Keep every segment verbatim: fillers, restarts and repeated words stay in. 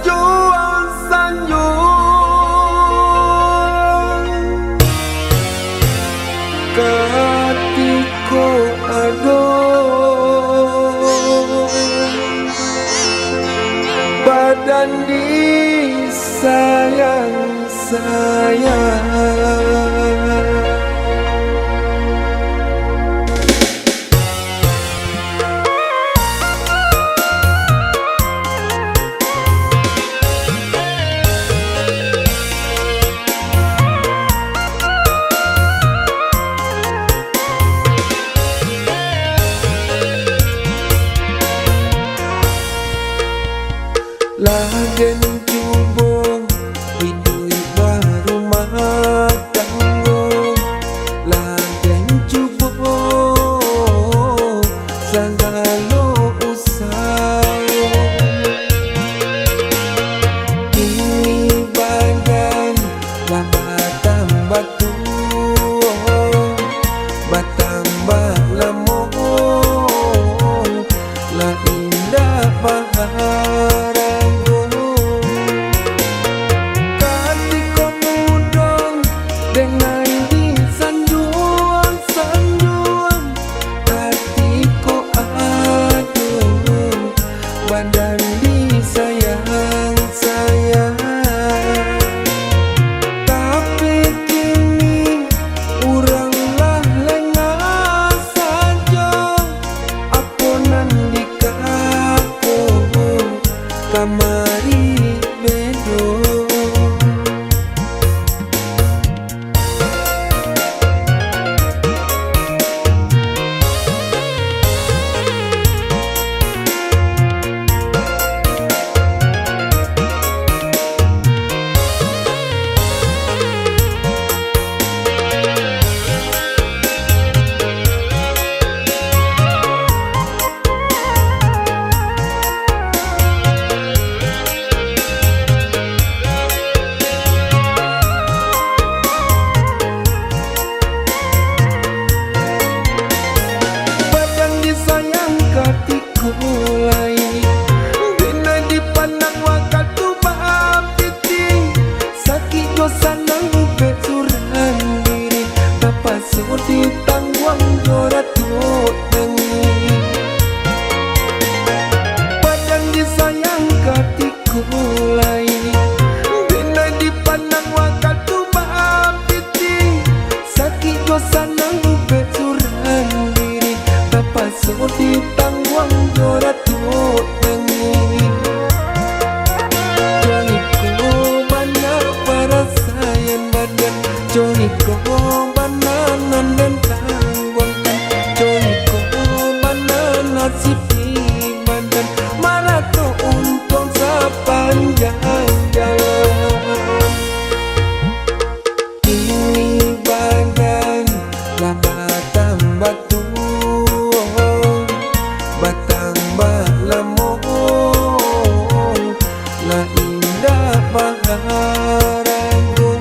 Juang sanjuang katiko ado badan disayang-sayang. Lah den cubo iduik barumah tanggo, lah den cubo sagalo usaho. Kini badan lah batambah tuo, batambah lamo, lah indak baharago. Katiko mudo dengan disanjuang-sanjuang, katiko ado badan disayang-sayang. Tapi kini urang lah lengah sajo, apo nan dikako kamari bedo. Badan disayang katiko lai, bina dipandang wakatu bapiti. Sakik jo sanang ubek surang diri, tapaso ditangguang jo ratuak tangih. Badan disayang katiko lai, bina dipandang wakatu bapiti. Sakik jo sanang ubek surang diri, tapaso ditangguang jo ratuak tangih. Cako iko bana parasaian badan, cako iko bana nan den tangguangkan, cako iko bana nasib di badan, marato untuang sapanjang jalan. Kini badan lah batambah tuo, batambah lamo, lah indak baharago.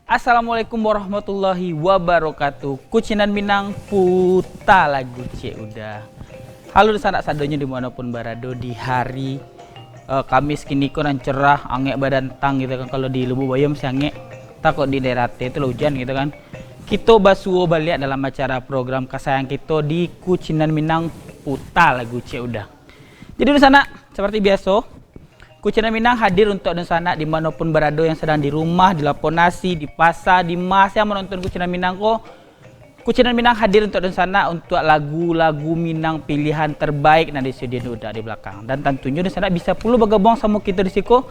Assalamualaikum warahmatullahi wabarakatuh. Kucinan Minang, puta lagu Cek Uda. Halo dunsanak sadonyo dimanopun barado di hari, eh, Kamis kiniko nan cerah, angek badantang gitu kan. Kalau di Lubuk Bayam masih angek, takut di daerah T tu lah ujan gitu kan. Kito basuo baliak dalam acara program kasayang kito di Kucinan Minang, puta lagu Cek Uda. Jadi dunsanak, seperti biaso, Kucinan Minang hadir untuak dunsanak dimanopun barado yang sadang di rumah, di lapau nasi, di pasa, di ma se yang manonton Kucinan Minang ko. Kucinan Minang hadir untuak dunsanak untuak lagu-lagu Minang pilihan terbaik nan disediakan Uda di balakang. Dan tantunyo dunsanak bisa pulo bagabuang samo kito di siko,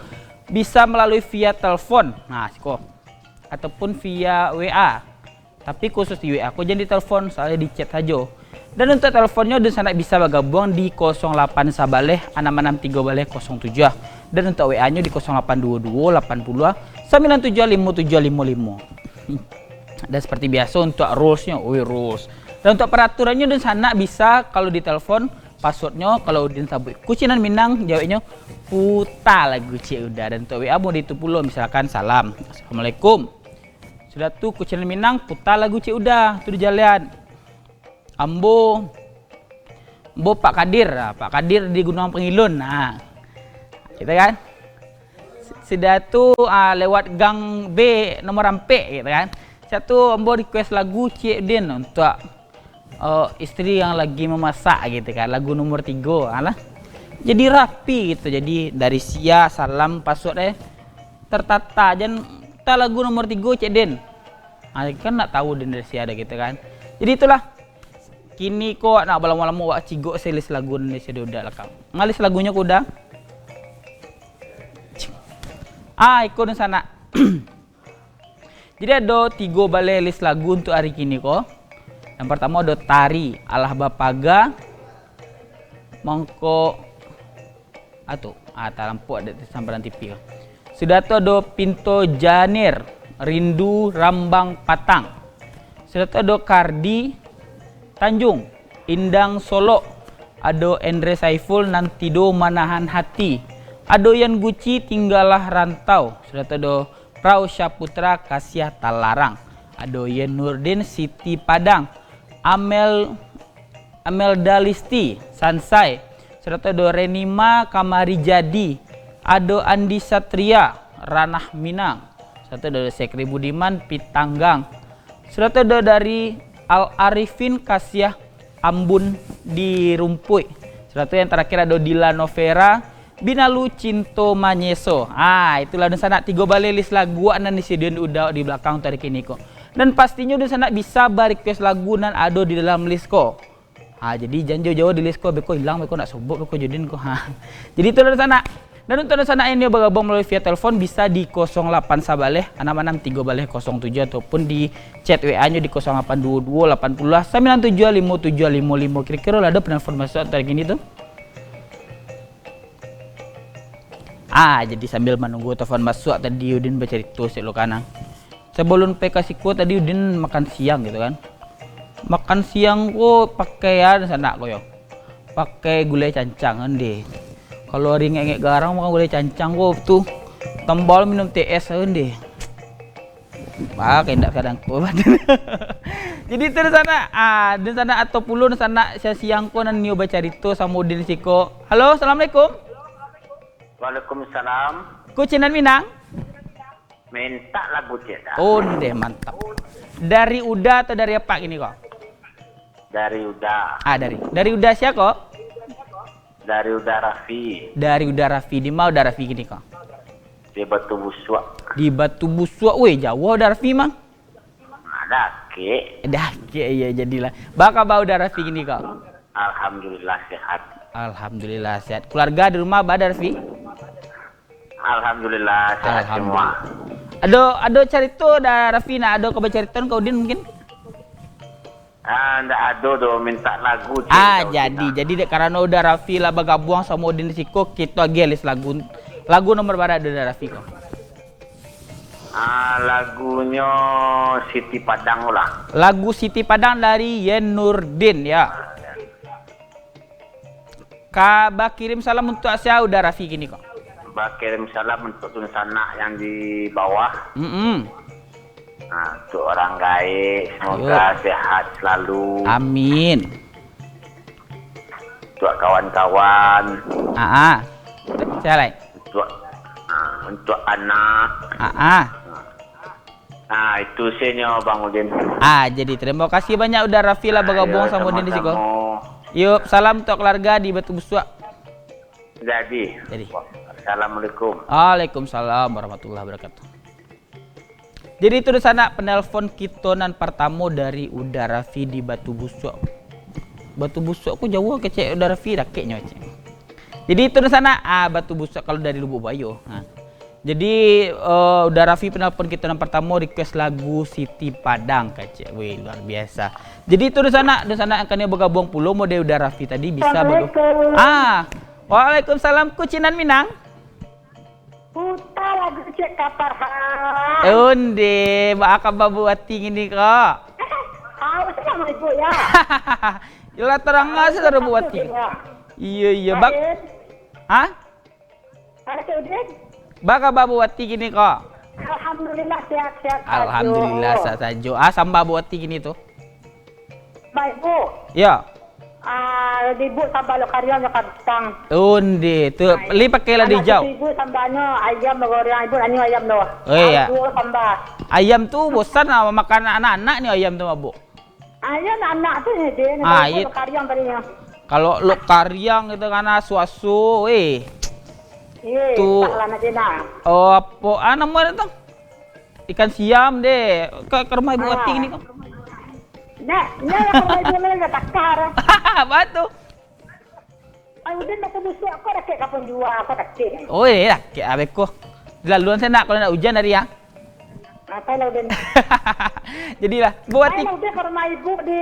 bisa malalui via telepon. Nah, siko. Ataupun via W A. Tapi khusus di W A ko jan ditelepon, soalnyo di chat sajo. Dan untuak teleponnyo, dunsanak bisa bagabuang di kosong lapan sabaleh, anam anam tigo baleh, kosong tujuah. Dan untuak W A-nyo di kosong lapan duo duo, lapan puluah, sambilan tujuah limo tujuah limo limo. Dan seperti biaso, untuak rules-nyo, oi, rules. Dan untuak peraturannyo, dunsanak bisa, kalau ditelepon, password-nyo, kalau Udin sabuik Kucinan Minang, jaweknyo, puta lagu Cek Uda. Dan untuak W A mode itu pulo, misalkan, salam, Assalamualaikum. Sudah tu, Kucinan Minang, puta lagu Cek Uda, tu di jalan. Ambo, ambo Pak Kadir, ah, Pak Kadir di Gunuang Pangilun, nah. Gitu kan? Sudah tu, ah, lewat gang B nomor ampek, gitu kan. Sudah tu, ambo request lagu Cik Din untuak, eh, isteri yang lagi memasak, gitu kan. Lagu nomor tigo, alah. Jadi rapi gitu. Jadi dari sia, salam, password, eh, tertata. Jan, ta lagu nomor tigo, Cik Din. Ah, kan nak tahu Din dari sia dah gitu kan. Jadi itulah. Kini ko nak balamo-lamo wak cigok se list lagu Indonesia Duda lah kau. Ngalis lagunyo ko Uda. Ah, iko dunsanak. Jadi ado tigo baleh list lagu untuk hari kini ko. Yang pertama ado Tari, Alah Bapaga, mangko Atu, ah, talampok dek sambaran T V ko. Sudah tu ado Pinto Janir, Rindu Rambang Patang. Sudah tu ado Kardi Tanjung, Indang Solok. Ado Andre Saiful, Nan Tido Manahan Hati. Ado Yan Guci, Tinggalah Rantau. Sudah tu ado Prau Syaputra, Kasiah Talarang. Ado Yen Nurdin, Siti Padang. Amel Amelda Listi, Sansai, sarato do Renima Kamari Jadi, ado Andi Satria, Ranah Minang, sarato do Sekri Budiman, Pitanggang, sarato do dari Al Arifin Kasiah Ambun di Rumpuik, sarato yang terakhir ado Dila Novera, Binalu Cinto Manyeso. Ah, itulah dunsanak tigo baleh list lagu nan disediakan Uda di balakang tu ari kini ko. Dan pastinyo dunsanak bisa ba-request lagu nan ado di dalam list ko. Ha, jadi jan jauah-jauah di list ko, beko ilang, beko nak sobok, beko jodin ko. Ha. Jadi itulah dunsanak. Dan untuk dunsanak yang nio bagabuang malalui via telepon bisa di kosong lapan sabaleh, anam anam tigo baleh kosong tujuah ataupun di chat W A-nyo di kosong lapan duo duo lapan puluah sambilan tujuah limo tujuah limo limo. Kiro-kiro lah ado penelpon masuak tu ari kini tu? Ah, jadi sambil manunggu telepon masuak tadi, Udin bacarito sek lo kanang. Sabalun pai ka siko tadi Udin makan siang gitu kan. Makan siang ko pakai anu sanak ko yo. Pakai gulai cancang kan deh. Kalau ari ngek-ngek garang makan gulai cancang ko tu tambal minum T S kan deh. Ah, kaindak sadang ko. Jadi tu di sana, ah, di sana atau pulo di sana siang-siang ko nan nio bacarito samo Udin siko. Halo, assalamualaikum. Waalaikumsalam. Kucinan Minang? Mintak lagu ciek dah. Ondeh, mantap. Dari Uda atau dari apak kini ko? Dari Uda. Ah, dari. Dari Uda sia ko? Dari Uda Rafi. Dari Uda Rafi. Di ma Uda Rafi kini ko? Di Batu Busuak. Di Batu Busuak. Weh, jauah Uda Rafi mah. Ah, dakek. Dakek, iyo, jadilah. Baa kaba Uda Rafi kini ko? Alhamdulillah, sehat. Alhamdulillah, sehat. Keluarga di rumah baa Uda Rafi? Alhamdulillah, sehat semua. Alhamdulillah. Ado, ado carito Uda Rafi nak ado ka bacarito ka Udin mungkin? Ah, ndak ado doh, mintak lagu ciek. Ah, jadi, jadi dek karano Uda Rafi lah bagabuang samo Udin di siko, kito agiah list lagu, lagu nomor bara Uda Rafi ko. Ah, lagunyo Siti Padang lah. Lagu Siti Padang dari Yen Nurdin, ya. Ka bakirim salam untuak sia Uda Rafi kini ko? Bakirim salam untuak dunsanak yang di bawah. Mm-mm. Ha, untuk orang gaek, semoga Yo. sehat selalu. Amin. Untuk kawan-kawan. Ah, ah. Siapa lai? Untuk, ha, untuk anak. Ah, ah. Ha, itu sajo, Bang Udin. Ah, jadi terima kasih banyak Uda Rafi lah bergabung Ayo, sama Udin di siko. sama-sama. Yup, salam untuk keluarga di Batu Busuak. Jadi. Jadi. Assalamualaikum. Waalaikumsalam warahmatullahi wabarakatuh. Jadi itu dunsanak penelpon kito nan partamo dari Uda Rafi di Batu Busuak. Batu Busuak ko jauah kecek Uda Rafi, dakeknyo kecek. Jadi itu dunsanak, ah, Batu Busuak kalau dari Lubuk Buayo. Ha. Jadi, eh, Uda Rafi penelpon kito nan partamo request lagu Siti Padang kecek. Wih, luar biasa. Jadi itu dunsanak, dunsanak yang kanai bergabung pulo model Uda Rafi tadi bisa bergabung. Assalamualaikum. Ah, waalaikumsalam, kucinan Minang. Puta lagu Cek Kapar ha. Onde, baa kaba Bu Wati kini ko? Hau, salam ibu ya. Yolah, tarang lah, saudara Bu Wati. Iya, iya, bak-, Baik. Hah? Ada Cek Udin? Baa kaba Bu Wati kini ko? Alhamdulillah, sehat-sehat sajo. Alhamdulillah, sehat sajo. Ah, samba Bu Wati kini tu. Baik, Bu. Ya. Ah, di Bu samba lo kariang jo kantang. Onde, tu, Ai. Li pakai lada Anak hijau. Cucu ibu sambanyo ayam goreng, ibu nanyo ayam tu. Oh, iya. Duo samba. Ayam tu bosan lah makan anak-anak ni ayam tu, Mabuk. Ayam anak tu je, dia Ah, nak iya. Lo kariang tadi nyo. Kalau lo kariang gitu kan, ah, suaso, eh. Iya, Tu. tak lah nak je nak. Oh, apo, ah, nama dia tu? Ikan siam deh. Ke, ke rumah Ibu Ah. Wati ni kau. Nak, nak lah kalau ibu nak takar. Apa tu? Ai, Udin nak busuak kau dah kek kapun jua, kau dah kek. Oh, iya, kek abis ko. Laluan saya nak kalau nak hujan hari ya. Apa lah Udin? Jadilah, Bu Wati. Ai, lah Udin ke rumah ibu di.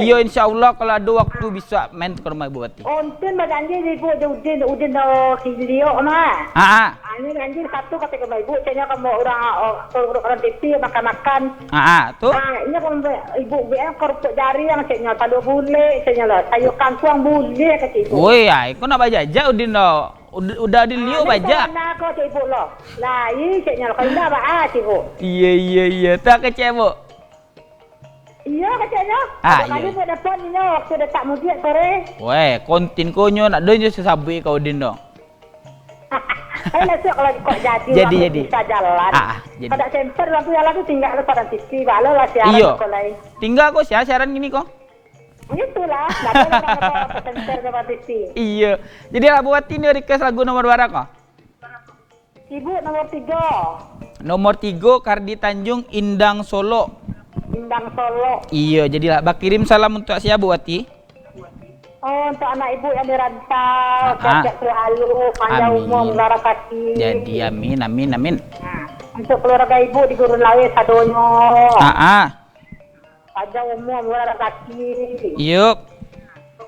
Iyo, insya Allah kalau ada waktu bisa main ke rumah Ibu Wati. Ontin bajanji di ibu je Udin, Udin dah kiliok mah. Ah, ah. Ah, ni janji satu kata ke ibu, caknya kamu orang, oh, orang, orang T V makan-makan. Ah, ah, tu. Ah, ini kamu ibu B M kerupuk jari yang caknya, talua bulek caknya lah, sayur kangkuang bulek kata ibu. Woi, ai, kau nak bajajak Udin dah. Ud-, udah di liu Ah, bajak. Mana kau cak ibu lo? Lai caknya lo, kau indah ba ah cak ibu. Iya, iya, iya. Tak kecek, Bu. Iya, keceknya. Ah, Abang iya. Kali buat dapat ni, waktu dah tak mudik sore. Weh, kontin konyo nak donyo sesabuik kau Udin dong. Saya nak cek kalau kok jadi, Jadi, orang jadi. Bisa jalan. Ah, ah, jadi. Kalau tak sempat, orang tu jalan tu tinggal tu pada T V, balo lah siaran Iyo. Kau lain. Tinggal kau siaran, siaran gini kau. Itulah, nak ada orang apa, apa center ke apa T V. Iya. Jadi, Abu Wati ni request lagu nomor berapa kau? Ibu nomor tiga. Nomor tiga, Kardi Tanjung, Indang Solok. Indang Solok. Iya, jadilah. Bakirim salam untuk sia, Bu Wati? Oh, untuk anak ibu yang di rantau, Ah, ah. sehat-sehat selalu, panjang Amin. umur, murah rezeki. Jadi, amin, amin, amin. Nah, untuk keluarga ibu di Gurun Laweh sadonyo. Ah, ah. Panjang umur, murah rezeki. Yup.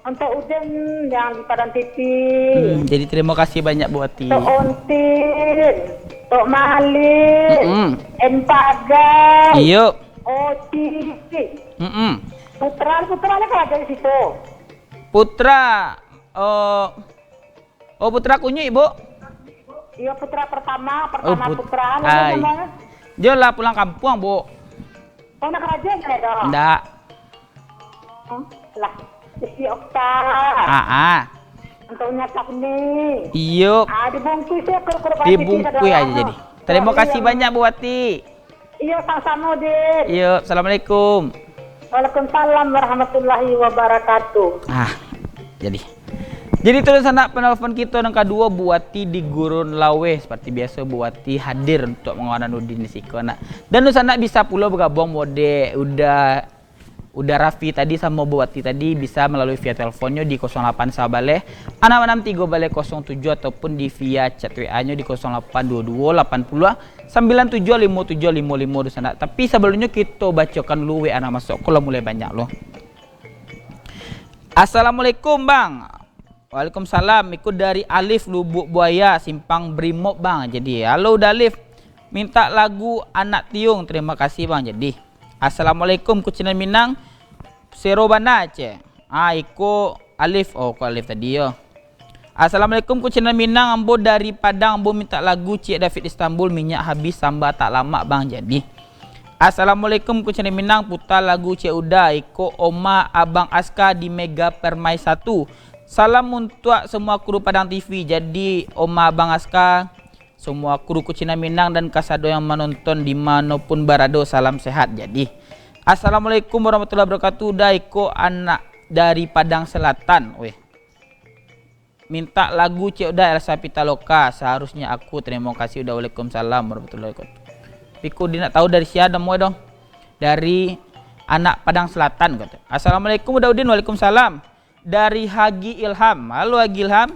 Untuk Udin yang di Padang Titi. Hmm, jadi terima kasih banyak, Bu Wati. Tok Ontin, Tok Malik, Mm-mm. M Pagai, Yup. Oci. Mm-mm. Putra, putra ni kan ada di situ. Putra, eh, Oh, putra kunyuik, Bu? Iyo, putra pertama, pertama Oh, put-, putra, ai. Namonyo? Dio lah pulang kampuang, Bu. Oh, nak karajo je dah? Ndak. Hmm, lah, isi okta. Ah, ah. Untuk nyatap ni. Iyo. Ah, dibungkus ya, kuro-kuro Dibungkus aja jadi. Terima kasih banyak, Bu Wati. Iyo, samo-samo, Din. Iyo, assalamualaikum. Waalaikumsalam warahmatullahi wabarakatuh. Ah, jadi. Jadi, tu dunsanak penelpon kito nan kaduo, Bu Wati di Gurun Laweh. Seperti biaso, Bu Wati hadir untuak mangawanan Udin di siko, nak. Dan dunsanak bisa pulo bagabuang mode Uda Uda Rafi tadi samo Bu Wati tadi bisa malalui via telponnyo di kosong lapan sabaleh, anam anam tigo baleh kosong tujuah ataupun di via chat W A-nyo di kosong lapan duo duo lapan puluah sambilan tujuah limo tujuah limo limo dunsanak. Tapi sabalumnyo kito bacokan dulu W A nan masuak, ko lah mulai banyak lo. Assalamualaikum, Bang. Waalaikumsalam. Iko dari Alif, Lubuk Buaya, Simpang Brimob, Bang. Jadi, halo Uda Alif. Minta lagu Anak Tiung. Terima kasih, Bang. Jadi, Assalamualaikum, Kucinan Minang. Sero bana, ceh. Ah, iko Alif. Oh, ko Alif tadi, yo. Assalamualaikum, Kucinan Minang. Ambo dari Padang. Ambo minta lagu Ciek David Istanbul, Minyak Habis Samba Tak Lamak, Bang. Jadi, Assalamualaikum, Kucindan Minang, puta lagu Cek Uda, iko Oma Abang Aska di Mega Permai satu. Salam untuak semua kru Padang T V. Jadi, Oma Abang Aska, semua kru Kucindan Minang dan kasado yang manonton di mano pun barado, salam sehat. Jadi, Assalamualaikum warahmatullahi wabarakatuh. Uda, iko anak dari Padang Selatan. Weh. Mintak lagu Cek Uda, Elsa Pitaloka, Seharusnya Aku. Terima kasih Uda. Waalaikumsalam warahmatullahi wabarakatuh. Tapi ko Uda nak tahu dari sia namo dong? Dari anak Padang Selatan, kato. Assalamualaikum Uda Udin. Waalaikumsalam. Dari Haji Ilham. Halo Haji Ilham.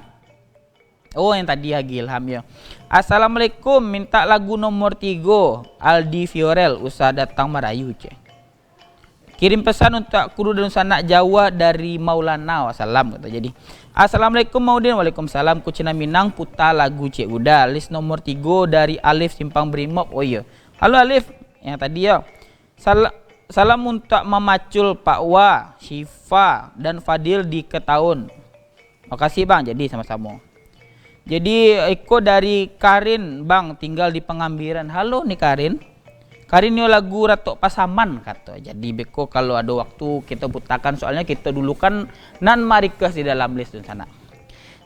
Oh, yang tadi Haji Ilham, yo. Assalamualaikum, mintak lagu nomor tigo, Aldi Fiorel, Usah Datang Marayu, ceh. Kirim pesan untuak kru dunsanak Jawa dari Maulana, wassalam, kato. Jadi, Assalamualaikum Maudin. Waalaikumsalam. Kucindan Minang, puta lagu Cek Uda, list nomor tigo dari Alif Simpang Brimob. Oh iyo. Halo Alif, yang tadi yo. Sal-, salam untuak Mamacul, Pak Wa, Syifa, dan Fadil di Ketaun. Makasih Bang, jadi samo-samo. Jadi, iko dari Karin, Bang, tinggal di Pangambiran. Halo ni Karin. Karin nio lagu Ratok Pasaman, kato. Jadi, beko kalau ado waktu kito putakan, soalnyo kito dulu kan nan ma-request di dalam list dunsanak.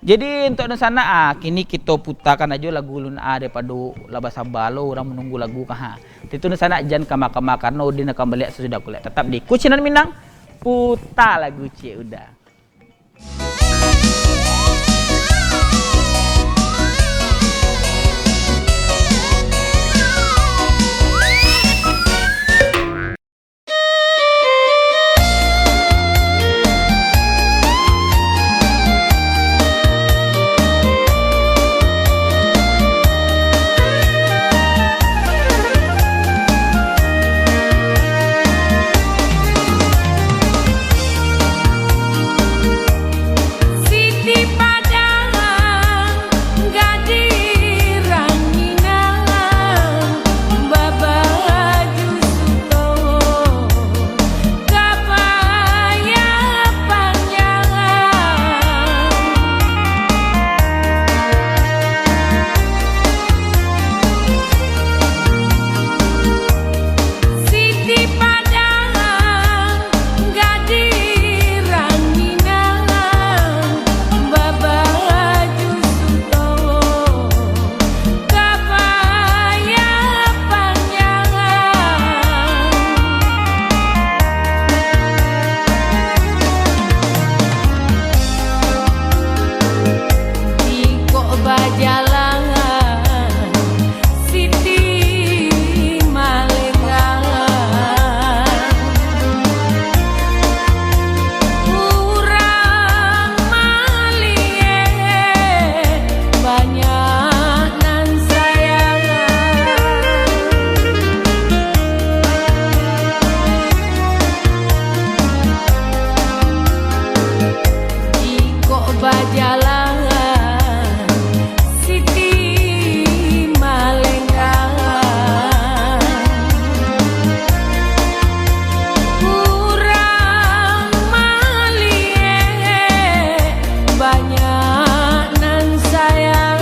Jadi, untuak dunsanak, ah, kini kito putakan ajo lagu Lun A daripado lah basaba lo urang manunggu lagu ka, ha. Itu dunsanak jan ka maka-maka, karano Udin akan baliak sasudah kuliah. Tetap di Kucindan Minang, puta lagu Cek Uda. Siti Padang, gadih ranginang, babaju suto, kapaya panjang. Siti Padang, gadih ranginang, babaju suto, kapaya panjang. Jikok bajalan, Siti malenggang. Urang maliek banyak nan sayang. Jikok bajalan, Siti malenggang. Urang maliek banyak nan sayang.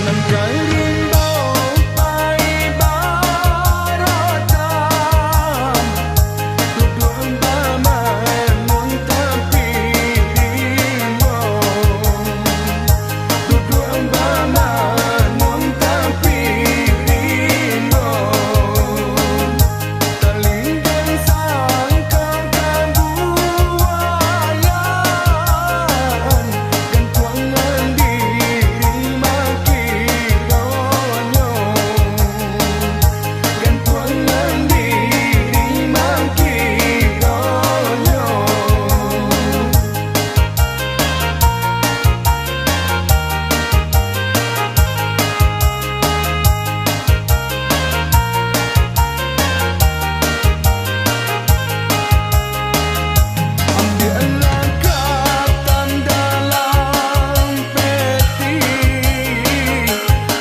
Talinggang sangkal kabuayan, gantuangan diri mangkironyo, gantuangan diri mangkironyo. Ambiaklah katan dalam peti,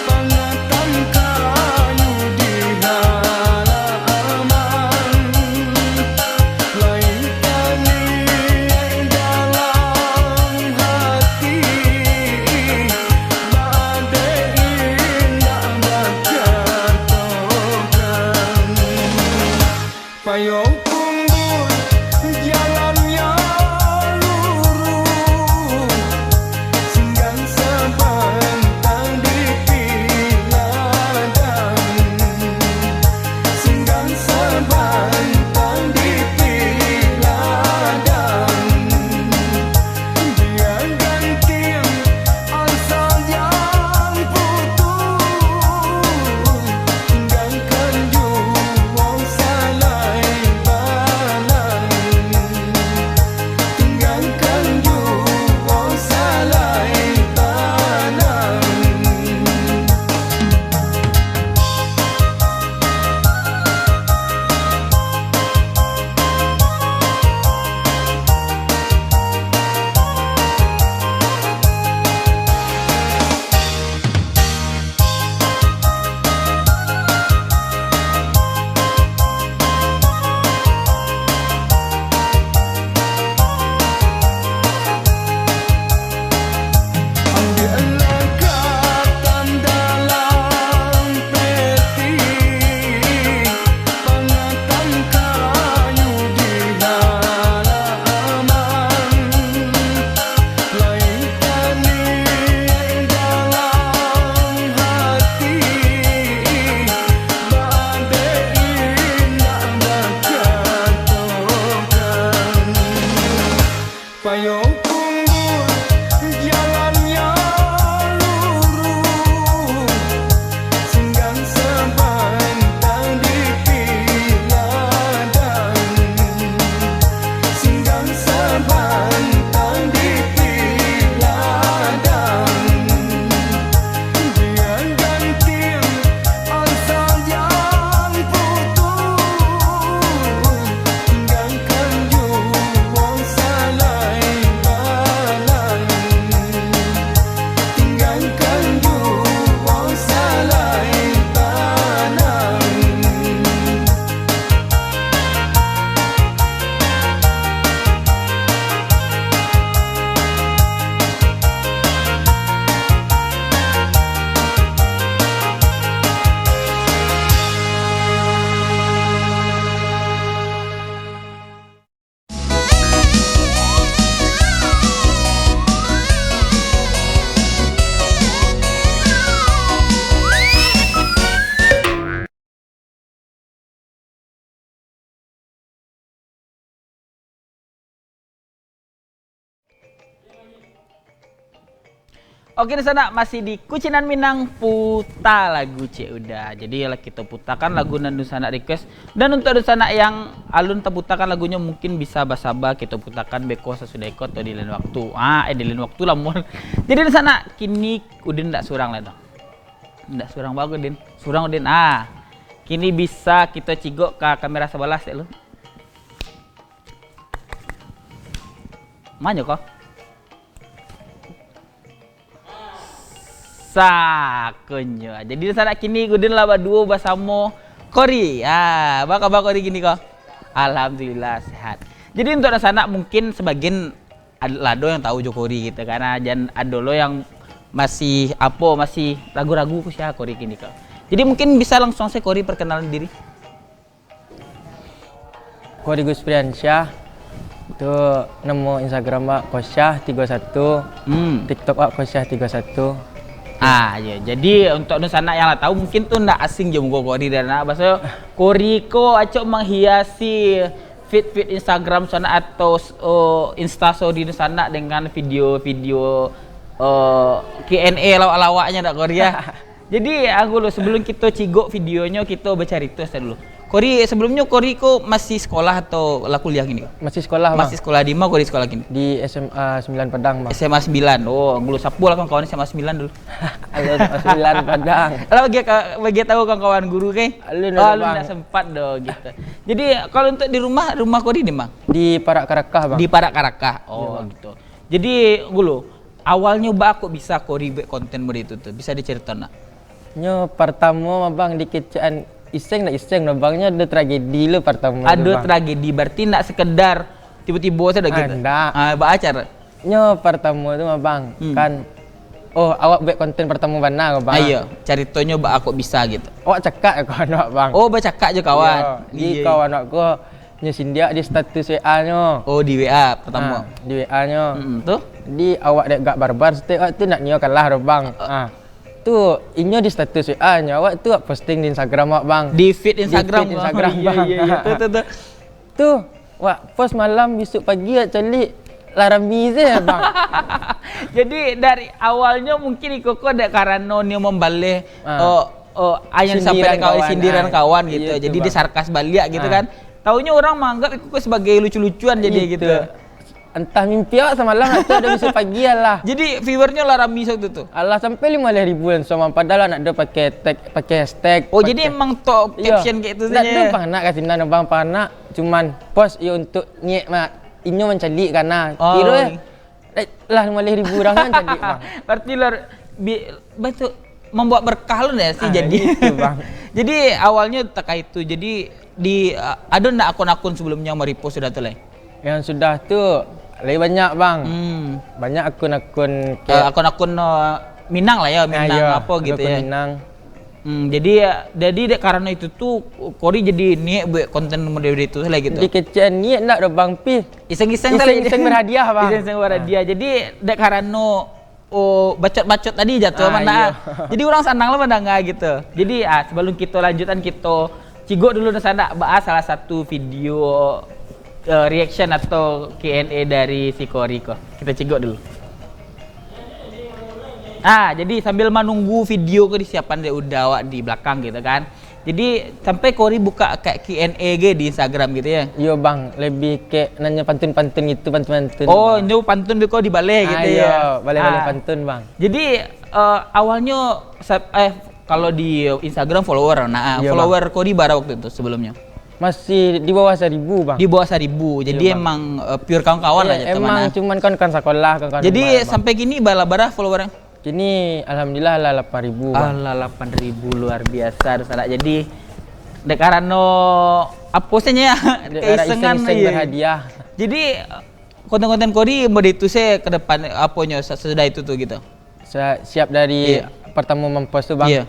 pangatan kayu di halaman. Lai taniaik dalam hati, baa dek indak bakatokan. Payo kumbua jalannyo luruih, singgang sabantang di piladang. Singgang sabantang di piladang, bia gantiang asa jan putuih. Tinggakan juo salai balang. Tinggakan juo salai balang. Payo kumbua jalannyo luruih, singgang sabantang di piladang. Singgang sabantang di piladang. Bia gantiang asa jan putuih. Tinggakan juo salai balang. Tinggakan juo salai balang. Oke, dunsanak, masih di Kucinan Minang, puta lagu Cik Uda. Jadi, lah kito putakan lagu nan dunsanak request. Dan untuak dunsanak yang alun taputakan lagunyo, mungkin bisa basaba kito putakan beko sasudah iko atau di lain waktu. Ah, eh, di lain waktu lah, mon. Jadi, dunsanak, kini Udin ndak surang lai tu. Ndak surang bagus, Din. Surang, Din. Ah, kini bisa kito cigok ka kamera sabalah, dek lu. Manyo ko? Sakonyo. Jadi, sanak kini Udin lah baduo basamo Kori. Ah, apa kaba Kori kini ko? Alhamdulillah, sehat. Jadi, untuak sanak mungkin sabagian ad-, lah ado yang tahu jo Kori gitu, karena jan ado lo yang masih apo, masih ragu-ragu ko sia Kori kini ko. Jadi mungkin bisa langsung saja Kori perkenalan diri. Kori Guspriansyah, tu namo Instagram wak Kosyah tigo satu, hmm. TikTok wak Kosyah tigo satu. Ah, ya. Jadi untuk dunsanak yang lah tahu mungkin tu ndak asing jo muko Kori dan nak baso Kori ko acok menghiasi feed-feed Instagram sanak atau uh, Insta story sanak dengan video-video uh, Q and A lawak-lawaknya dak Kori ya. Jadi aku lo sebelum kita cigok videonyo kita bercerita saja dulu. Kori sebelumnya Kori ko masih sekolah atau lah kuliah gini? Masih sekolah bang. Masih sekolah di mana Kori sekolah gini? Di S M A sembilan Padang bang. S M A sembilan. Oh, dulu sapo lah kawan-kawan S M A sembilan dulu. Halo S M A sembilan Padang. Kalau bagi bagi tahu kawan-kawan guru ke? Alun oh, alun tak sempat doh gitu. Jadi kalau untuk di rumah, rumah Kori di mana? Di Parak Karakah bang. Di Parak Karakah. Oh ya, gitu. Jadi dulu awalnya bak kok bisa Kori buat konten model itu tuh? Bisa diceritakan nak? Nyo pertama abang dikecekan iseng nak iseng abang nyo ada tragedi lo pertama. Ada tragedi berarti nak sekedar tiba-tiba saja gitu. Ah, enggak. Ah, bak acara. Nyo pertama tu abang hmm. Kan oh awak buat konten pertama bana abang. Ayo, caritonyo bak kok bisa gitu. Awak cakap ya kawan awak bang. Oh bercakap je kawan. Iya. Di iya. Kawan awak ko nyo sindiak di status W A nyo. Oh di W A pertama. Ha, di W A nyo. Hmm, tu? Di awak dek gak barbar setiap waktu nak nyo kalah do bang. Uh, ha. Tu inyo di status W A nyo awak tu posting di Instagram awak bang. Di feed Instagram. Di feed Instagram bang. Iya, iya, iya. Tu, tu, tu. Tu wak post malam bisuk pagi wak calik lah rami se bang. Jadi dari awalnya mungkin iko ko dek karano nio membaleh ah. Oh, oh, ayan sampai kawan, sindiran ah. Kawan gitu. Iya, jadi disarkas baliak gitu ah. Kan. Taunya orang menganggap iko ko sebagai lucu-lucuan jadi gitu. Entah mimpi awak samalam atau ada bisa pagi lah. Jadi viewernya lah rami waktu tu. Alah sampai lima belas ribu yang sama padahal nak ada pakai tag, pakai hashtag. Oh pakai, jadi emang top iya. Caption kayak itu saja. Nak ada panak kat sini abang panak cuman post ya untuk nyek mak inyo mencalik karena oh. Kira eh, eh, lah lima belas ribu orang kan calik bang. Berarti lah bi, betul membuat berkah lu ya sih ah, jadi. Gitu, bang. Jadi awalnya terkait itu. Jadi di uh, ada ndak akun-akun sebelumnya yang merepost sudah tu lah? Yang sudah tu lebih banyak bang. Hmm. Banyak akun-akun uh, akun-akun uh, Minang lah ya, Minang nah, iya, apa gitu ya. Minang. Hmm, jadi jadi dek karena itu tu Kori jadi niat buat konten model itu lah gitu. Dikecekan niat nak dah bang pi. Iseng-iseng iseng, iseng berhadiah bang. Iseng-iseng berhadiah. Ah. Jadi dek karena oh bacot-bacot tadi jatuh ah, mana. Iya. Jadi orang sanang lah mendengar gitu. Jadi ah sebelum kita lanjutkan kita cigok dulu nasa nak bahas salah satu video uh, reaction atau Q and A dari si Kori ko. Kita cigok dulu. Ah, jadi sambil menunggu video ke disiapan dia udah awak di belakang gitu kan. Jadi sampai Kori buka kayak Q and A ge di Instagram gitu ya. Iyo bang, lebih kayak nanya pantun-pantun gitu, pantun-pantun. Oh, nyo pantun beko dibaleh gitu ah, ya. Iyo, baleh-baleh ah. Pantun bang. Jadi uh, awalnya eh kalau di Instagram follower, nah iyo, follower bang. Kori bara waktu itu sebelumnya. Masih di bawah seribu bang. Di bawah seribu. Jadi iyo, emang uh, pure kawan-kawan iya, lah. Emang cuman kan kan sekolah kan. Jadi sampai kini bala bara follower. Kini alhamdulillah lah lapan ribu. Alah lapan ribu luar biasa sanak. Jadi dek karano apo saja ya keisengan iseng, iseng iya. Berhadiah. Jadi konten-konten Kori mode itu saya ke depan aponyo sesudah itu tuh gitu. Saya siap dari iya. Pertama mempost tuh bang. Iya.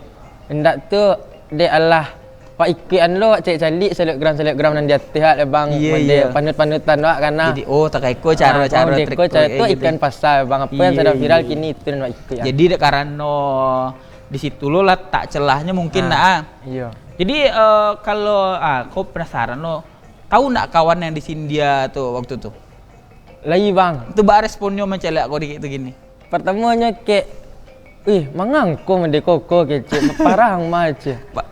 Hendak tuh dek Allah Wak ikuikan lo wak calik-calik selebgram-selebgram nan di ateh wak bang. Iyo iyo. Panut-panutan wak kana. Jadi oh tak iko caro-caro trik ko caro tu ikan pasal bang apa yang sadang viral kini itu nan wak ikuikan. Jadi dek karano di situ lo lah tak celahnyo mungkin nak ah. Iyo. Jadi uh, kalau ah kau penasaran lo tahu nak kawan yang di Sindia tu waktu tu? Lai bang. Tu bak responnyo mancaliak kau dikit tu gini. Pertamonyo kek, ih mangangko mande koko kecek, parah ang mah cek. Pa,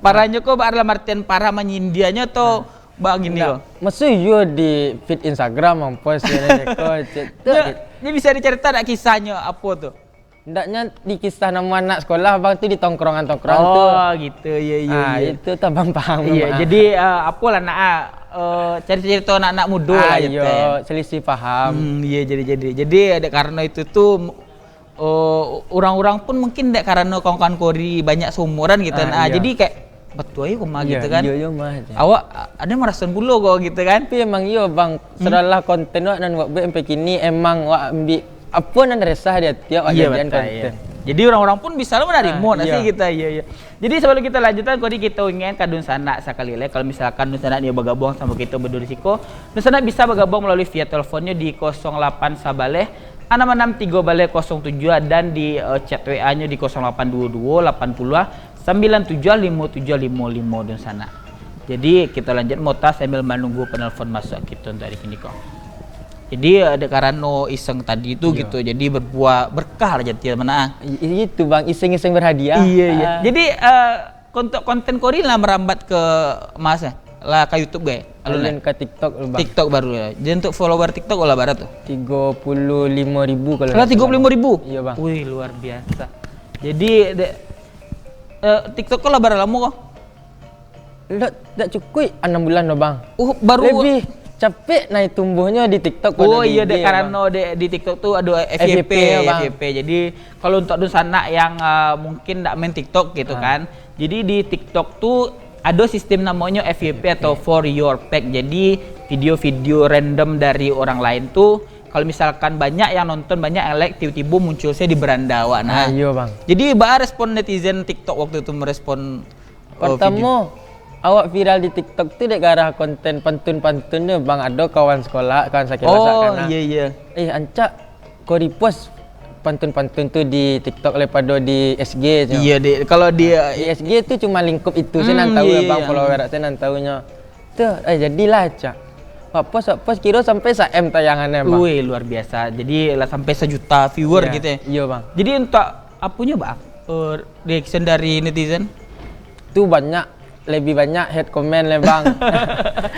parahnyo ko bak dalam artian parah manyindianyo atau bak gini ko? Maksud iyo di feed Instagram ang post yo neko cek. Nyo, nyo bisa dicarita dak kisahnyo apo tu? Ndaknyo di kisah namo anak sekolah abang tu di tongkrongan-tongkrongan tu. Oh gitu, iyo iyo. Ah, iyo. Itu tu abang paham. Iyo, jadi uh, apolah nak uh, carito-carito anak-anak mudo ah, lah iyo, gitu. Selisih paham. Hmm, iyo jadi jadi. Jadi ada karena itu tu uh, orang-orang pun mungkin dek karena kawan-kawan Kori banyak seumuran gitu. Ah, nah, iyo. Jadi kayak betul aja kok mah gitu kan. Iyo, iyo mah. Awak ada merasa pulo kok gitu kan. Tapi emang iyo bang, hmm? Setelah konten wak nan wak buat sampai kini emang wak ambil Apo nan resah di ati awak Iya, jadian batua, konten. Iya. Jadi urang-urang pun bisa lah manarimo Ah, nak iya. sih kita, iya, iya. Jadi sabalum kita lanjuikan, Kori, kita ingin ka dunsanak sakali lai. Kalau misalkan dunsanak ni bagabuang samo kita badua di siko, dunsanak bisa bagabuang malalui via teleponnyo di kosong lapan sabaleh, anam anam tigo baleh kosong tujuah, dan di, eh, chat W A-nyo di kosong lapan duo duo, lapan puluah, sambilan tujuah, limo tujuah limo limo dunsanak. Jadi, kita lanjut mota sambil manunggu penelpon masuk kita untuk hari kini ko. Jadi, ada karano iseng tadi tu Iya. gitu. Jadi, berbuah berkah lah jadi mana. I-, itu, Bang, iseng-iseng berhadiah. Iya, iya. Ah. Jadi, eh, untuk konten Kori lah merambat ke Mas, eh? Lah ke YouTube gai? Alun Alun lah. ke TikTok lu, Bang. TikTok baru ya. Jadi, untuk follower TikTok lah bara tu? Tigo puluh limo ribu kalau Lah, nggak salah, tigo puluh limo ribu? Bang. Iya, Bang. Wih, luar biasa. Jadi, dek, eh, TikTok ko lah bara lamo ko? Dak, dak cukuik anam bulan doh, Bang. Oh, baru Lebih capek naik tumbuhnyo di TikTok pada Oh, di iya, I G, dek, Bang. karano dek di TikTok tu ado F Y P, F Y P, ya, Bang. F Y P. Jadi, kalau untuk dunsanak yang, ah, mungkin dak main TikTok gitu Ah. kan. Jadi, di TikTok tu ado sistem namonyo F Y P F Y P. atau For Your Page. Jadi, video-video random dari orang lain tu, kalau misalkan banyak yang nonton, banyak yang like, tibo-tibo muncul sajo di beranda awak. Nah, Ah, iyo, Bang. Jadi, baa respon netizen TikTok waktu tu merespon Oh, Partamo, video. awak viral di TikTok tu dek garah konten pantun-pantun tu, Bang. Ado kawan sekolah, kawan sakira Oh, sakana. iya, iya. Eh, ancak ko repost pantun-pantun tu di TikTok daripada di S G tu. Iya, dek. Kalau di, Di S G tu cuma lingkup itu sajo Hmm, nan tahu, iya, Bang, iya. follower sajo nan tahunyo. Tu, eh, jadilah, ancak. Wak post, wak post, kiro sampai sa-M tayangannya, Bang. Wih, luar biasa. Jadi, lah sampai sajuta viewer Iya, gitu ya. iya, Bang. Jadi, untuk aponyo, Bang? Eh, reaction dari netizen? Tu banyak, lebih banyak hate comment lah, Bang.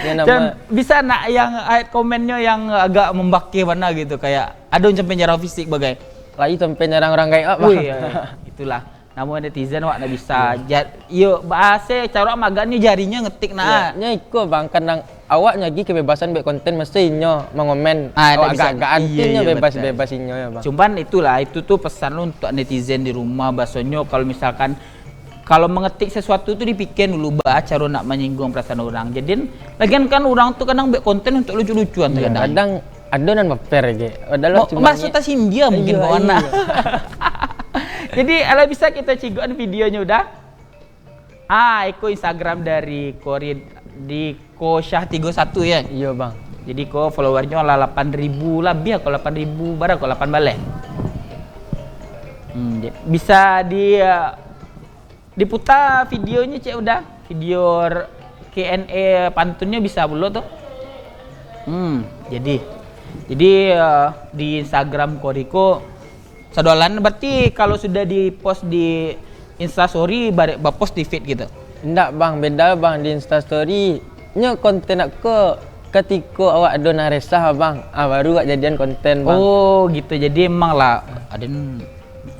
Yang nama Macam bisa nak yang hate commentnyo yang agak membakeh bana gitu, kayak, "Aduh, sampai nyerang fisik bagai." Lain sampai nyerang urang gaek, Bang. Wih, ya, itulah. Namo netizen awak ndak bisa. Iya. Ja-, iyo, bahasa cara awak magannyo jarinyo ngetik, nah. Iya, nyo iko, Bang, kadang awak nyagi kebebasan buat konten, mesti inyo mangomen Ah, awak ndak bisa. agak-agak, Iya, antinyo iya, bebas-bebas betul. inyo, ya, Bang. Cuman itulah, itu tu pesan lu untuk netizen di rumah, bahasonyo kalau misalkan, kalau mengetik sesuatu tu dipikir dulu, bah, caro nak menyinggung perasaan orang. Jadi, lagian kan orang tu kadang buat konten untuk lucu-lucuan Iya, terkadang. kadang ado nan baper ge. Padahal Mo-, cuma maksud ni- tasindia mungkin Iya, kawan nak. iya. Jadi, alah bisa kita cigokan videonyo udah. Ah, iko Instagram dari Korid di Kosyah tigo satu ya. Iyo, Bang. Jadi ko followernyo lah lapan ribu labiah, ko lapan ribu bara, ko lapan baleh. Hmm, ja-, bisa di, eh, diputa videonyo cek udah, video r-, Q and A pantunnyo bisa pulo tu. Hmm, jadi, jadi, eh, di Instagram Koriko Sadoalan, berarti kalau sudah di-post di Instastory, barek ba-post di feed gitu? Indak, Bang, beda, Bang, di Instastory. Nyo konten nak ko katiko awak ado nan resah, Bang. Ah, baru awak jadian konten, Bang. Oh, gitu. Jadi emang lah, aden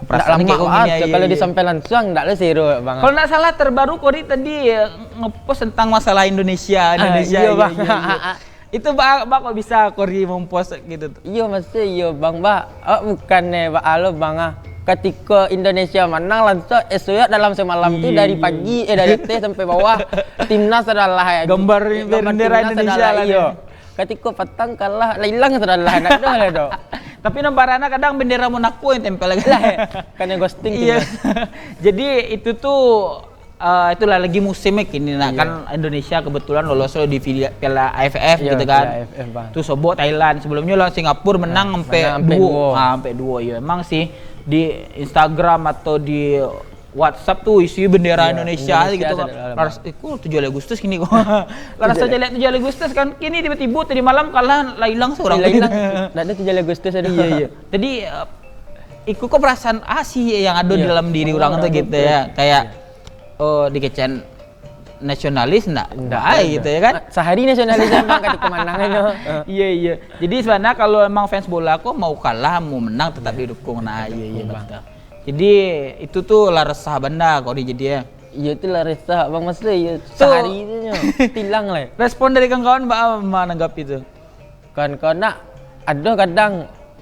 Ndak lamak, Bang, kalau disampai lansuang, ndak lah siro, Bang. Kalau ndak salah, terbaru Kori tadi, eh, nge-post tentang masalah Indonesia, Ah, Indonesia, iyo, iyo, Bang. iyo, iyo. Itu ba-, ba kok bisa Kori mempost gitu tu? Iyo, maksudnyo iyo, Bang, ba. Awak bukannyo ba alo, Bang, ah. Katiko Indonesia manang, lansuang esok dalam semalam tu Iyo, dari iyo. pagi, eh, dari ateh sampai bawah, timnas adalah, eh, Gambar eh, gambar bendera timnas Indonesia adalah, lah, iyo. eh. Katiko patang kalah, lah ilang sudah lah, ndak ado lah tu. Tapi nampak anak kadang bendera Monaco yang tempel lagi. Lah, eh, kena ghosting Iya. timnas. Jadi itu tu Ah, itulah lagi musimnya kini nak. Iya. Kan Indonesia kebetulan lolos lo di fili-, Piala A F F Iya, gitu kan. Piala A F F, Bang. Tu sobok Thailand. Sebelumnya lawan Singapura menang Ah, sampai menang sampai duo. duo. Ah, sampai duo, iya. Emang sih di Instagram atau di WhatsApp tu isi bendera Iya, Indonesia Indonesia gitu kan. ada dalam. Laras, eh, kok tujuh Agustus kini kok. Laras Tujuh aja lihat tujuh Agustus kan. Kini tiba-tiba tadi malam kalah, lah hilang seorang. Lah hilang. Ndak ada tujuh Agustus ada. Iya, iya. Jadi, eh, iko kok perasaan ah sih yang ada Iya. dalam diri orang tu Orang gitu tu. ya. Kayak Iya. oh, dikecekan nasionalis ndak? Ndak, Baik ndak. gitu ya kan? Sehari nasionalis emang katiko manang aja. Iya, iya. Jadi sebenarnya kalau emang fans bola kok mau kalah, mau menang tetap didukung. Nah, iya, iya, Dukung, Bang. betul. Jadi itu tuh lah resah benda kok di jadi ya. Iya, itu lah resah, Bang, maksudnya iya. So, Sehari itu nyo, tilang lah. Respon dari kawan-kawan, Bang, menanggapi itu? Kawan-kawan nak, ado kadang,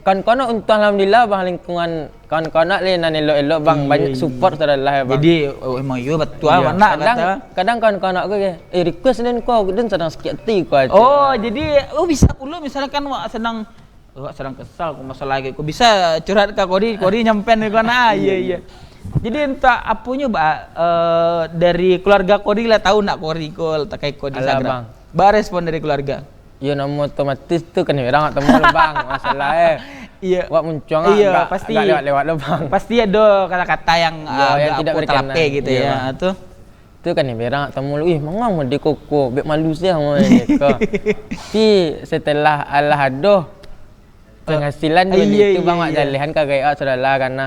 kawan-kawan nak untung alhamdulillah, Bang, lingkungan kawan-kawan nak le nan elok-elok, Bang, Iya, banyak iya. support sudah lah, Bang. Jadi, oh, emang iya betul, Iya. Bang, nak Kadang, kata. kadang kawan-kawan nak ko, eh, request den ko, den sadang sakik hati ko aja. Oh, jadi, oh, bisa pulo misalkan wak sadang Awak sadang kesal ko masalah ko. Bisa curhat ka Kori, Kori nyampean ko nah. Iya, iya. Jadi entah aponyo ba, eh, dari keluarga Kori lah tahu nak Kori ko takai ko di Instagram. Ba respon dari keluarga. Iyo, namo otomatis tu kan urang tak tamu lo, Bang. Masalah eh. Iya. Wak muncuang. Iya, pasti. Agak lewat-lewat lo, Bang. Pasti ada kata-kata yang, ah, yang agak tidak berkenan gitu ya. Iya, Bang. Tu kan urang tak tamu lo, "Ih, mangang mode koko, bek malu siah mode ko." Tapi setelah alah adoh penghasilan, eh, duo iya, itu, Bang, iya, wak jalehan ka gaek wak, sudah lah, karena,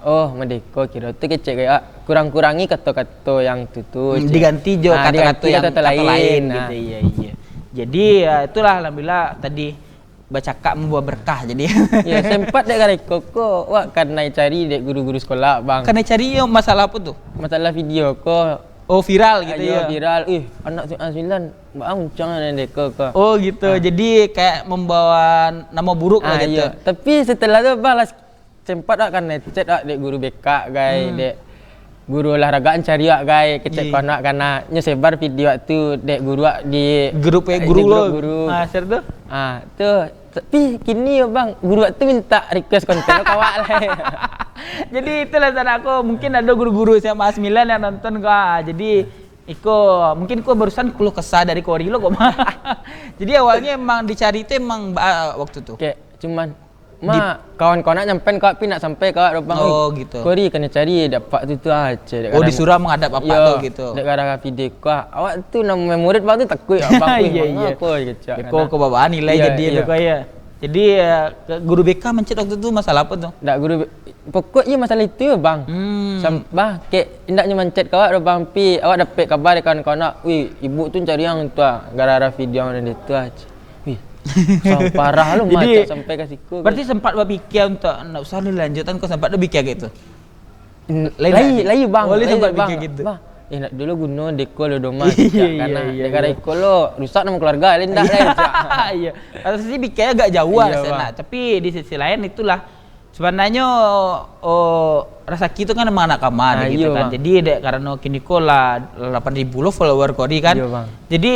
oh, mode ko kiro tu kecek gaek wak, kurang-kurangi kato-kato yang tu tu, cek. Diganti jo kato-kato yang kato lain gitu. Iya, iya. Jadi, ya, itulah, alhamdulillah tadi bacakak membuah berkah jadi. Ya, sempat dek kareko ko, wak kanai cari dek guru-guru sekolah, Bang. Kanai cari yo masalah apo tu? Masalah video ko. Oh, viral gitu ya? Viral. Ih, anak si A sembilan, baa muncuang nan deko ko. Oh, gitu. Jadi kayak membawa nama buruk lah gitu. Tapi setelah tu, Bang, lah sempat wak kanai chat wak dek guru B K, gai, dek guru olahraga, cari wak, gai, kecek ko anak kana nyo sebar video wak tu dek guru wak di grup, eh, guru lo. Ah, share tu. Ah, tu. Tapi kini yo, Bang, guru wak tu minta request konten lo ka wak lai. Jadi itulah sanak ko, mungkin ado guru-guru S M A sembilan yang nonton ko. Ah, jadi iko mungkin ko barusan keluh kesah dari Kori lo ko, Bang. Jadi awalnyo emang dicari tu emang ba-, waktu tu. Kayak cuman, ma, kawan-kawan nak nyampean ka wak, tapi nak sampai ka wak, Bang. Oh, gitu. Kori kanai cari dek apak tu tu ah, cek. Oh, disuruh menghadap apak tu gitu. Dek gara-gara video ko, ah. Awak tu nan murid, Bang, tu takuik, Bang. Iya, iya. Ko babaan nilai jadi tu ko ya. Jadi, eh, guru B K mancet waktu tu masalah apo tu? Ndak guru B-, pokok iyo masalah itu yo, Bang. Hmm. Sam-, bah, kek indaknyo mancet ka wak do, Bang, pi awak dapek kabar dari kawan-kawan wak, "Wih, ibu tu cari ang tu ah, gara-gara video ang dari tu ah." Wih, sa-, parah lo, jadi, macam sampai ka siko. Berarti sempat bapikia untuk ndak usah lo lanjutan, ko sempat bapikia kayak itu? Lai, lai, Bang. Oh, lai sempat bapikia gitu. Bah, eh, ndak dulu guno deko lo doma. Iya, iya, iya. Dek kareko lo rusak nama keluarga, lai ndak, lai. Iya. Kalau sisi pikirnya agak jauh lah sana. Tapi di sisi lain itulah sebenarnya, oh, rasaki tu kan emang anak kama gitu kan. Jadi dek karena kini ko lah delapan ribu lo follower Kori kan. Iya, Bang. Jadi,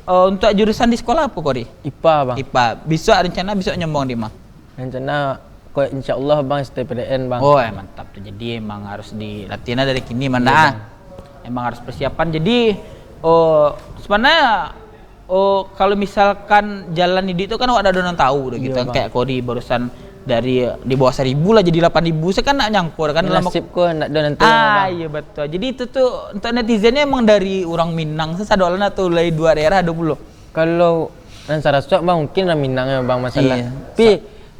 eh, untuk jurusan di sekolah apa Kori? IPA, Bang. IPA. Besok rencana besok nyombong di mana? Rencana ko insya Allah, Bang, S T P T N, Bang. Oh, eh, mantap tu. Jadi emang harus dilatih dari kini, Bang. Iya, Bang. Emang harus persiapan. Jadi, oh, sebenarnya, oh, kalau misalkan jalan iduik tu kan awak dak ado nan tahu dah gitu kan. Iya, Bang. Kayak Kori barusan dari di bawah seribu lah jadi delapan ribu, saya kan ndak nyangko kan. Nasib ko ndak ado nan tahu, Bang. Ah, iya betul. Jadi itu tu untuk netizennya emang dari orang Minang sasadoalan atau dari dua daerah ado pulo? Kalau nan sarasuak, Bang, mungkin urang Minang ya, Bang, masalah. Iya. Tapi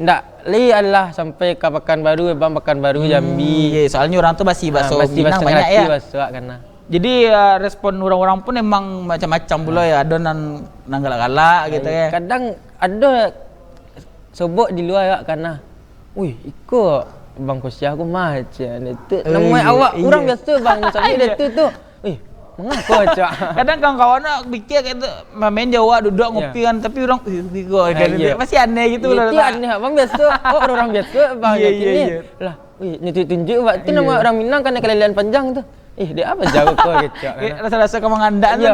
ndak lai alah sampai ka Pakanbaru, Bang, Pakanbaru, Jambi. Iya, soalnya orang tu masih baso Minang banyak ya. Masih baso ngerti baso awak kana. Jadi, eh, respon orang-orang pun emang macam-macam pulo ya. Ado nan, nan galak-galak gitu ya. Kadang ado sobok di lua awak kana, "Wih, iko Bang Kosyah ko mah," cek. Namai awak urang biaso, Bang, misalnya dia tu tu. "Wih, manga ko," cek. Kadang kawan-kawan nak pikir kayak tu, main jauh duduak ngopi kan, tapi orang, "Wih, iko," kan. Masih aneh gitu lah. Itu aneh, Bang, biaso. Oh, orang biaso, Bang, iya, iya, iya. Lah, "Wih, nunjuk-tunjuk, Bang, tu nama orang Minang kan kalilian panjang tu." "Eh, dek apo jauh ko," kecek. Rasa-rasa ka mangandaknyo.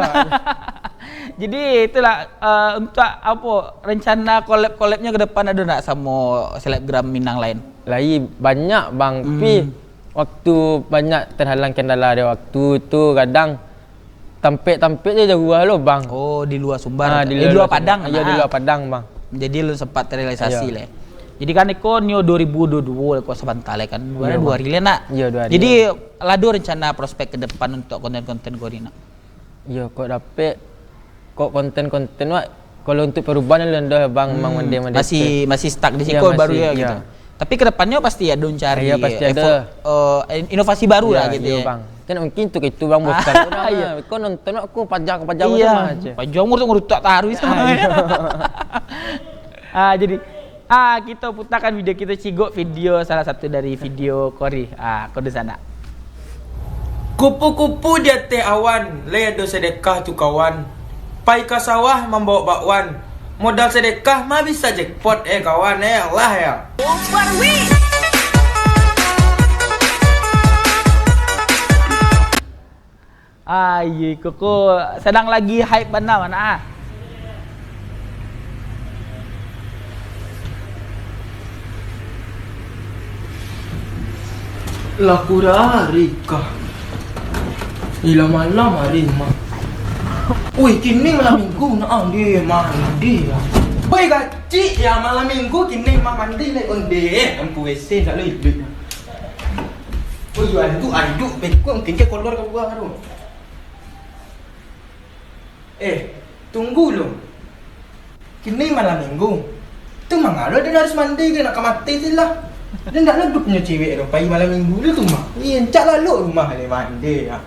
Jadi itulah, eh, untuk apo rencana collab-collabnyo ke depan, ado ndak samo selebgram Minang lain? Lai banyak, Bang. Tapi waktu banyak terhalang kendala dari waktu tu, kadang tampek-tampek je jauah lo, Bang. Oh, di lua Sumbar. Ah, di lua Padang. Iyo, di lua Padang, Bang. Jadi lu sempat terrealisasi lah. Jadi kan iko nio dua ribu dua puluh dua lah, ko sabanta lah kan. Dua hari lah nak. Iyo, dua hari. Jadi lah ado rencana prospek ke depan untuk konten-konten Kori nak? Iyo, kok dapek, kok konten-konten wak, kalau untuk perubahan lah ndak, Bang, emang mode-mode masih, masih stuck di siko baru ya gitu. Tapi ke depannyo pasti ado cari, iyo, pasti ado, eh, inovasi baru lah gitu ya, Bang. Kan mungkin untuk itu, Bang, bosan urang. Iyo. Kau nonton aku pajang-pajang sama aja. Pajang ngurutak-ngurutak taruih sama. Ah, jadi, ah, kita putarkan video, kita cigok video, salah satu dari video Kori. Ah, kau di sana. Kupu-kupu di ateh awan, lai ado sedekah tu kawan. Pai ka sawah mambawa bakwan. Modal sedekah mah bisa jackpot, eh, kawan, eh, Allah ya. Ah, iyo, iko ko sadang lagi hype bana, mana ah. Lah kurang hari kah? Ilah malam hari mah. Wih, kini malam minggu, nak ah, dia mandi lah. Wih, gacik ya malam minggu, kini mah mandi lah, onde. Ampu W C, tak boleh hidup. Wih, aduk, aduk, beko mungkin dia kolor ke buah tu. Eh, tunggu lo. Kini malam minggu. Tu mangalo den harus mandi ke, nak ka mati tu lah. Den ndak lagu punyo cewek tu, pai malam minggu tu mah. Iya, encak lalok rumah ni mandi ya.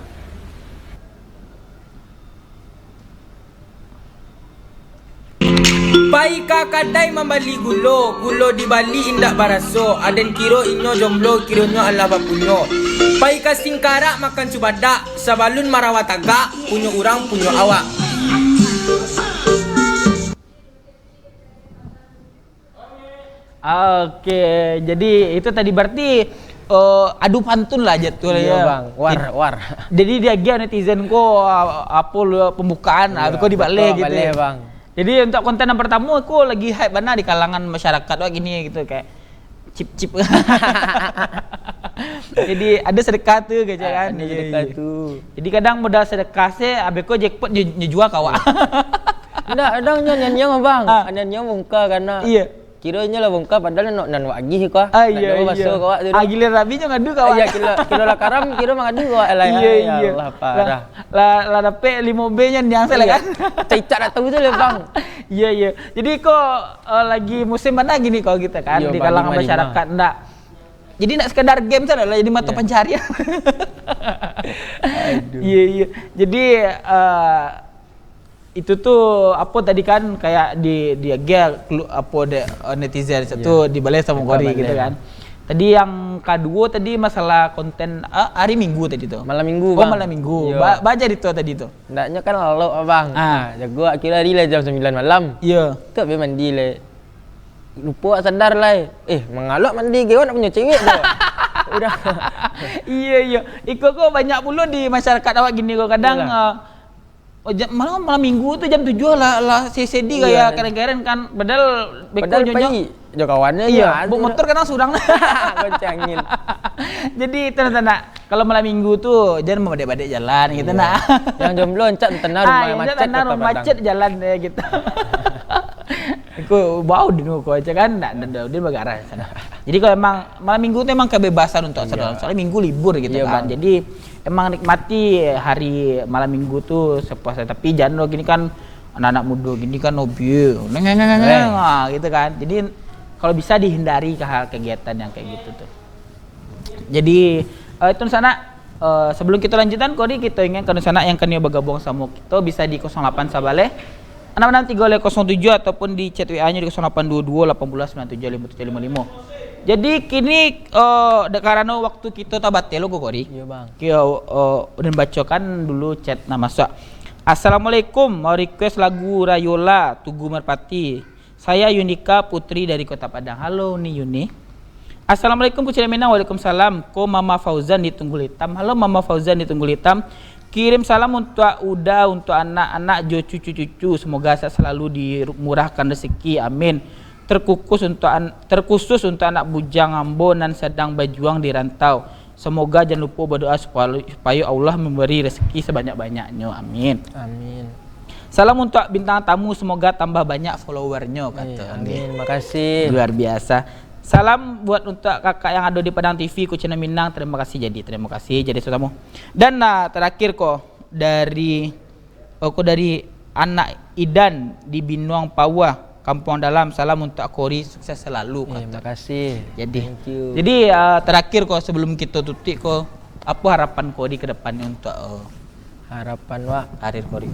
Pai ka kadai mambali gulo, gulo dibali indak baraso, aden kiro inyo jomblo, kironyo alah bapunyo. Pai ka singkarak makan cubadak, sabalun marawa tagak, punyo urang, punyo awak. Oke, jadi itu tadi berarti, eh, adu pantun lah jatuh lah. Iya, ya. Bang. War, Jad-, war. Jadi diagiah netizen ko, a-, apo lu, pembukaan, ah, iya, ko dibaleh betul, gitu. Baleh, Bang. Jadi untuk konten yang pertama, ko lagi hype bana di kalangan masyarakat wak gini gitu, kayak cip-cip. Jadi ada sedekah tu, kecek. Ah, kan? Ada, iya, sedekah, iya, tu. Jadi kadang modal sedekah se, abih ko jackpot nyo, nyo jua ka awak. Ndak, kadang nyo nyanyiang, Bang. Ah. Nyanyiang bongkar kana. Iya. Kiro inyo lah bongkar, padahal nak nan wak agih ko. Ah, iya, iya. Baso ka awak tu. Ah, giliran abih nyo ngadu ka awak. Iya, kilo, kilo lah karam, kiro mangadu ka awak lah. Iya, ya iya. Allah, parah. Lah, lah, lah dapek limo B nyo niang se lah. Iya. Kan? Cacak nak tahu tu lah, Bang. Iya, iya. Jadi ko, eh, lagi musim bana gini ko kita kan, iya, di kalangan masyarakat, ndak. Jadi ndak sekadar game saja lah, jadi mato, iya, pancarian. Aduh. Iya, iya. Jadi, eh, itu tu apo tadi kan, kayak di, di gear kelu-, apo dek, eh, netizen, iya, tu dibaleh samo Kori gitu kan. Tadi yang kaduo tadi masalah konten, eh, hari Minggu tadi tu. Malam Minggu, oh, Bang. Malam Minggu. Iya. Ba-, ba jadi tu tadi tu. Ndaknyo kan lalok, Bang. Ah. Nah, jago akhir hari lah jam sambilan malam. Iya. Tu abih mandi lah. Lupo awak sadar lai. Eh, mangalok mandi ge, awak nak punyo cewek tu. Udah. Iya, iya. Iko ko banyak pulo di masyarakat awak gini ko. Kadang, iyolah, eh, oh, jam, malam, malam Minggu tu jam tujuh lah, lah sedi-sedi, iya, kayak keren-keren kan. Padahal beko, padahal nyo, nyo pai jo kawan nyo, iya, nyo bawa motor kadang surang. Goncangin. Jadi, itu nak, kalau malam Minggu tu, jan mabadek-badek jalan gitu, iya, nak. Yang jomblo encak di tengah rumah, ah, yang macet tanah kota rumah, Padang. Macet jalan, ya, gitu. Ko bau dulu ko aja kan, ndak, ndak, ndak, dia bagarah sana. Jadi kalau emang malam Minggu tu emang kebebasan untuk, iya, saudara. Soalnya Minggu libur gitu, iya, kan. Bang. Jadi emang nikmati hari malam Minggu tu sepuasnya. Tapi jangan lo gini kan, anak-anak muda gini kan hobi, neng, neng, neng, neng, eh, ah, gitu kan. Jadi kalau bisa dihindari ke hal kegiatan yang kayak gitu tuh. Jadi, eh, itu sanak, eh, sebelum kita lanjutan, Kori, kita ingatkan sanak yang kanai bergabung sama kita bisa di kosong lapan sabaleh, enam enam tiga nol kosong tujuh ataupun di chat W A-nya di kosong lapan dua dua lapan belas sembilan tujuh lima tujuh lima lima. Jadi, kini, eh, dek karano waktu kita tabatel lo, Kori. Iya, Bang. Kita, eh, udah bacakan dulu chat nama suak. Assalamualaikum, mau request lagu Rayola, Tugu Merpati. Saya Yunika Putri dari Kota Padang. Halo, Ni Yuni. Assalamualaikum, Kucing Minang. Waalaikumsalam. Ko Mama Fauzan di Tunggul Hitam. Halo, Mama Fauzan di Tunggul Hitam. Kirim salam untuak Uda, untuak anak-anak jo cucu-cucu. Semoga sehat selalu, dimurahkan rezeki. Amin. Terkukus untuk an-, terkhusus untuk anak bujang ambo nan sedang bajuang di rantau. Semoga jan lupo badoa supayo, supayo Allah memberi rezeki sebanyak-banyaknyo. Amin. Amin. Salam untuk bintang tamu, semoga tambah banyak followernyo, eh, kato dia. Amin. Makasih. Luar biasa. Salam buat untuk kakak yang ada di Padang T V, Kucing Minang. Terima kasih jadi, terima kasih jadi sesamo. Dan, ah, terakhir ko dari Aku dari anak Idan di Binuang Pauah, Kampuang Dalam. Salam untuk Kori, sukses selalu, eh, kato. Makasih. Jadi, thank you. Jadi, ah, terakhir ko, sebelum kita tutup ko, apa harapan Kori ke depannya untuk, eh, harapan wak karir Kori?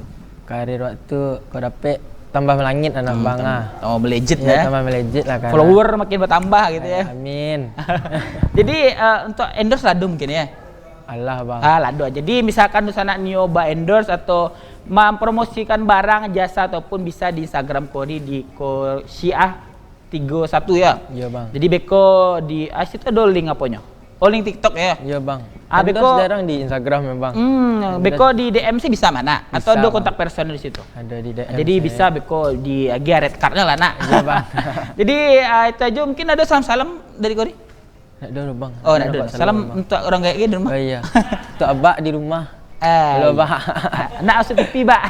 Karir wak tu ko dapek tambah melangit lah, hmm, bang, tambah, ah. Tambah melejit, iya, ya? Tambah melejit lah, kan. Follower makin bertambah gitu, ya? Amin. Jadi, eh, untuk endorse lah tu mungkin, ya? Alah, bang. Ah, lah tu. Jadi, misalkan dunsanak nio ba-endorse atau mempromosikan barang, jasa, ataupun bisa di Instagram Kori di Ko-, Syiah tiga satu, ya? Iya, bang. Jadi, beko di, ah, situ ada link aponyo? Oh, link TikTok, ya? Iya, bang. Ah, endorse beko jarang di Instagram, memang. Hmm, endorse beko di D M sih bisa mah, nak? Atau bisa, ada, bang, kontak personal di situ? Ada di D M. Jadi, saya bisa beko di, agi red card-nya lah, nak? Iya, bang. Jadi, ah, itu aja. Mungkin ada salam-salam dari Kori? Nak dulu, Bang. Oh, nak dulu. Salam, salam untuk orang gaek di rumah. Oh iya. Untuk abak di rumah. Eh, Halo, Bang. Nak masuk T V, Bang.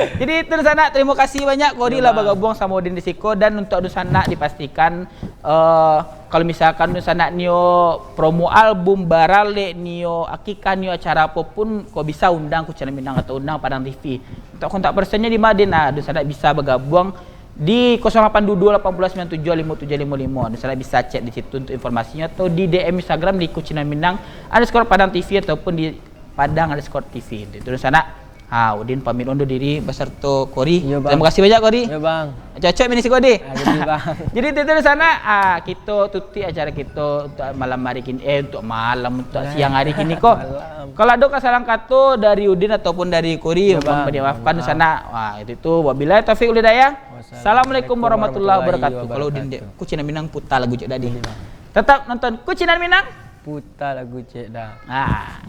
Jadi itu sanak, terima kasih banyak Kori lah bagabuang sama Udin di siko. Dan untuk dunsanak dipastikan, eh, kalau misalkan dunsanak nio promo album, baralek nio, akikah nio, acara apapun, ko bisa undang Kucindan Minang atau undang Padang T V. Untuk kontak personnyo di ma, Din? Nah, dunsanak bisa bagabuang di kosong lapan dua dua lapan puluh sembilan tujuh lima tujuh lima lima. Dunsanak bisa cek di situ untuk informasinya, atau di D M Instagram di Kucindan Minang underscore Padang T V ataupun di Padang underscore T V. Itu dunsanak. Ha, Udin pamit undur diri beserta Kori. Iya, Bang. Terima kasih banyak, Kori. Ya, Bang. Cocok mini si Kori. Ah, jadi, Bang. Jadi itu dunsanak, ah, kito tutup acara kito untuk malam hari kini, eh, untuk malam, untuk siang hari kini ko. Malam. Kalau ada kesalahan kato dari Udin ataupun dari Kori, Ya, Bang. mohon dimaafkan Maaf. Sanak. Wah, itu tu. Wabillahi taufiq wal hidayah. Assalamualaikum warahmatullahi wabarakatuh. Wassalamualaikum Kalau Udin dek, warahmatullahi Kucindan Minang putar lagu cek tadi. Iya, Bang. Tetap nonton Kucindan Minang. Putar lagu cek dah. Ah.